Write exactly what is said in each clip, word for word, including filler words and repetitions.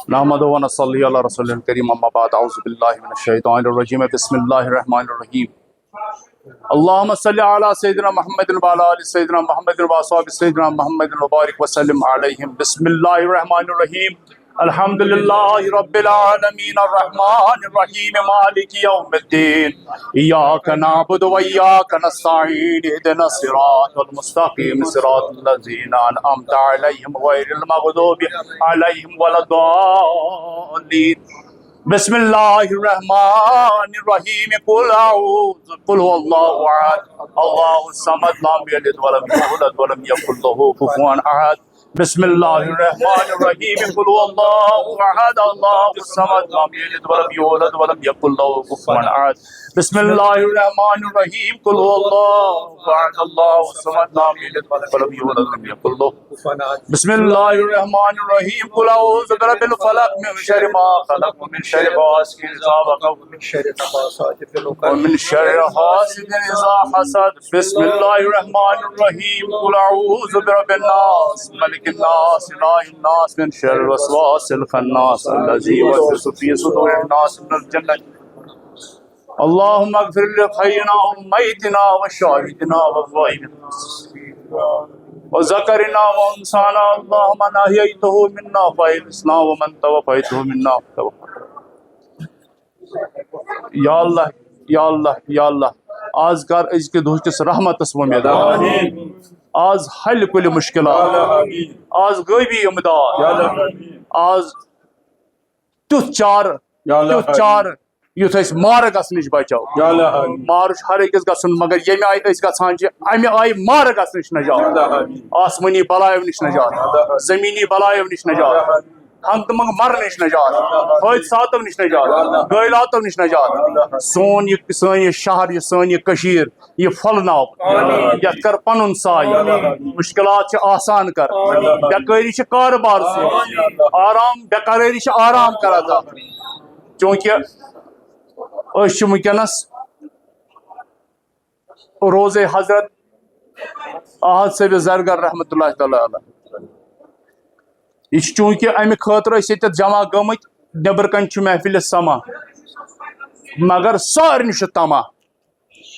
نحمده ونصلي على رسوله الكريم، أما بعد، أعوذ بالله من الشيطان الرجيم، بسم الله الرحمن الرحيم. اللهم صل على سيدنا محمد وعلى آل سيدنا محمد وأصحاب سيدنا محمد وبارك وسلم عليهم. بسم الله الرحمن الرحيم. الحمد لله رب العالمين، الرحمن الرحيم، مالك يوم الدين. إياك نعبد وإياك نستعين، اهدنا الصراط المستقيم، صراط الذين أنعمت عليهم غير المغضوب عليهم ولا الضالين. بسم الله الرحمن الرحيم. قل أعوذ، قل هو الله أحد، الله الصمد، لم يلد ولم يولد ولم يكن له كفوا أحد. بسم الله الرحمن الرحيم. قل هو الله أحد، الله الصمد، لم يلد ولم يولد ولم يكن له كفوا أحد. بسم الله الرحمن الرحيم. قل هو الله أحد، الله الصمد، لم يلد ولم يولد ولم يكن له. بسم الله الرحمن الرحيم. قل أعوذ برب الفلق، من شر ما خلق، ومن شر غاسق إذا وقب، ومن شر النفاثات في العقد، ومن شر حاسد إذا حسد. بسم الله الرحمن الرحيم. قل أعوذ برب الناس، ملك الناس، إله الناس، من شر الوسواس الخناس، الذي يوسوس في صدور الناس، من الجنة. اللهم اغفر لحينا وميتنا وشاهدنا وغائبنا وذكرنا وأنثانا. اللهم من أحييته منا فأحيه الإسلام، ومن توفيته منا فتوفى. یا اللہ، یا اللہ، یا اللہ، آز کر أزکہِ دۄہکِس رحمتس وۄمید۔ آمین۔ آز حل کُلہِ مشکلات۔ آمین۔ آز غٲبی امداد۔ آمین۔ آز تیُتھ چارٕ، یا اللہ، تیُتھ چارٕ، یُتھ أسۍ مارٕ گژھنہٕ نِش بچو۔ یا اللہ، آمین۔ مارٕ چھُ ہر أکِس گژھُن، مگر ییٚمہِ آیہِ أسۍ گژھان چھِ، اَمہِ آیہِ مارٕ گژھنہٕ نِش نجات۔ یا اللہ، آمین۔ آسمٲنی بلایو نِش نجات۔ یا اللہ، آمین۔ زٔمیٖنی بلایو نِش نجات۔ یا اللہ، آمین۔ ہنٛگہٕ تہٕ منٛگہٕ مرنہٕ نِش نجات۔ حٲدثاتو نِش نجات۔ غٲلاتو نِش نجات۔ سون یہِ، سٲنۍ یہِ شہر، یہِ سٲنۍ یہِ کٔشیٖر، یہِ پھۄلناو۔ آمین۔ یَتھ کر پنُن سایہِ۔ آمین۔ مشکلات چھِ آسان کر۔ آمین۔ بیکٲری چھِ کارٕبار سۭتۍ۔ آمین۔ آرام، بیقرٲری چھِ آرام کران تَتھ۔ چوٗنٛکہِ أسۍ چھِ وٕنکیٚنَس روزے حضرت احد صٲب زرگر رحمتہ اللہ تعالیٰ علیہ۔ یہِ چھُ چوٗنٛکہِ اَمہِ خٲطرٕ أسۍ ییٚتٮ۪تھ جمع گٔمٕتۍ، نیٚبرٕ کَنۍ چھُ محفلہِ سما، مگر سارنٕے چھُ تما۔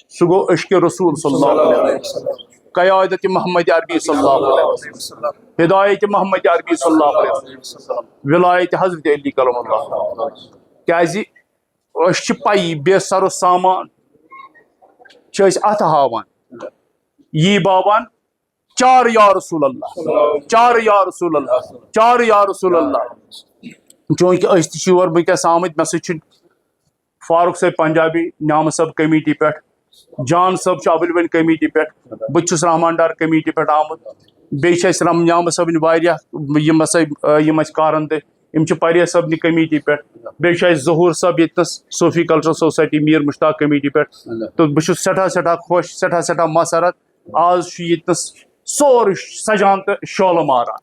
سُہ گوٚو عشق رسول صلی اللہ علیہ وسلم، قیادت محمد عربی صلی اللہ علیہ وسلم، ہدایت محمد عربی صلی اللہ علیہ وسلم، ولایت حضرت علی کرم اللہ۔ کیازِ أسۍ چھِ پَیی، بے سر و سامان چھِ أسۍ اَتھٕ ہاوان۔ یی باوان، چار یا رسول اللہ، چار یا رسول اللہ، چار یا رسول اللہ۔ چوٗنٛکہِ أسۍ تہِ چھِ یور وٕنکیٚس آمٕتۍ، مےٚ سۭتۍ چھِ فاروق صٲب پنجابی، نعمت صٲب کمیٹی پٮ۪ٹھ، جان صٲب چھُ ابوالوین کمیٹی پٮ۪ٹھ، بہٕ تہِ چھُس رحمان ڈار کمیٹی پٮ۪ٹھ آمُت۔ بیٚیہِ چھِ اَسہِ رم-، نعمت صٲبٕنۍ واریاہ یِم ہسا، یِم اَسہِ کارن دٔسۍ، یِم چھِ پرہیز صٲبنہِ کمیٹی پٮ۪ٹھ۔ بیٚیہِ چھُ اَسہِ ظہوٗر صٲب ییٚتنَس Sufi cultural society Mir Mushtaq committee پٮ۪ٹھ۔ تہٕ بہٕ چھُس سٮ۪ٹھاہ، سٮ۪ٹھاہ خۄش، سٮ۪ٹھاہ، سٮ۪ٹھاہ مسرت۔ آز چھُ ییٚتنَس سورُے سجان تہٕ شولہٕ ماران۔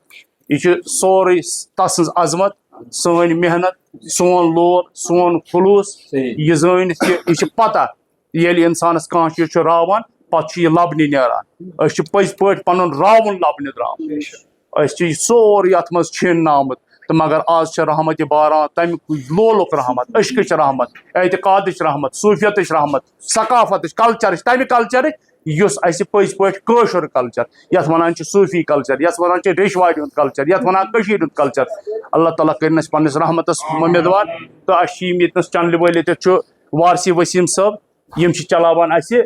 یہِ چھُ سورُے تَس سٕنٛز عظمت، سٲنۍ محنت، سون لول، سون خلوص۔ صحیح۔ یہِ زٲنِتھ کہِ یہِ چھِ پتہ، ییٚلہِ اِنسانَس کانٛہہ چیٖز چھُ راوان، پتہٕ چھُ یہِ لبنہٕ نیران۔ أسۍ چھِ پٔزۍ پٲٹھۍ پنُن راوُن لبنہٕ درٛامٕتۍ۔ بے شک۔ أسۍ چھِ یہِ سورُے اَتھ منٛز چھِنہٕ آمُت۔ تہٕ مگر آز چھِ رحمتِ باران، تَمہِ لولُک رحمت، عشقٕچ رحمت، اعتقادٕچ رحمت، صوفیتٕچ رحمت، ثقافتٕچ، کلچرٕچ، تَمہِ کلچرٕچ، یُس اَسہِ پٔزۍ پٲٹھۍ کٲشُر کلچر، یَتھ وَنان چھِ صوفی کلچر، یَتھ وَنان چھِ ریٚشوارِ ہُنٛد کلچر، یَتھ وَنان کٔشیٖرِ ہُنٛد کلچر۔ اللہ تعالیٰ کٔرِنۍ اَسہِ پنٛنِس رحمتس اُمیٖدوار۔ تہٕ اَسہِ چھِ یِم ییٚتنَس چنلہِ وٲلۍ، ییٚتٮ۪تھ چھُ وارثی وسیٖم صٲب، یِم چھِ چلاوان اَسہِ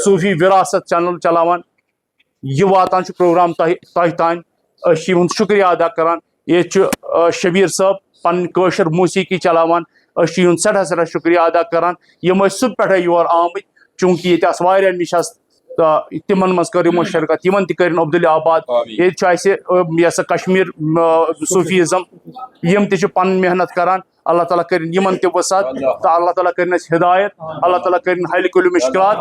صوفی وراثت چینل چلاوان۔ یہِ واتان چھُ پروگرام تۄہہِ، تۄہہِ تام۔ أسۍ چھِ یِہُنٛد شُکریہ ادا کران۔ ییٚتہِ چھُ، آ، شبیٖر صٲب پنٕنۍ کٲشِر موسیقی چلاوان۔ أسۍ چھِ یِہُنٛد سٮ۪ٹھاہ، سٮ۪ٹھاہ شُکریہ ادا کران۔ یِم ٲسۍ صُبح پٮ۪ٹھَے یور آمٕتۍ، چوٗنٛکہِ ییٚتہِ آسہٕ واریاہ نِش آسہٕ، تہٕ تِمن منٛز کٔر یِمو شرکت، یِمن تہِ کٔرِن عبداللہِ آباد۔ آمین۔ ییٚتہِ چھُ اَسہِ، آ، یہِ ہسا کشمیٖر، آ، صوفیزم، یِم تہِ چھِ پنٕنۍ محنت کران۔ اللہ تعالیٰ کٔرِن یِمن تہِ وسعت، اللہ۔ تہٕ اللہ تعالیٰ کٔرِن اَسہِ ہدایت، اللہ تعالیٰ کٔرِن حل کُلہِ مشکلات۔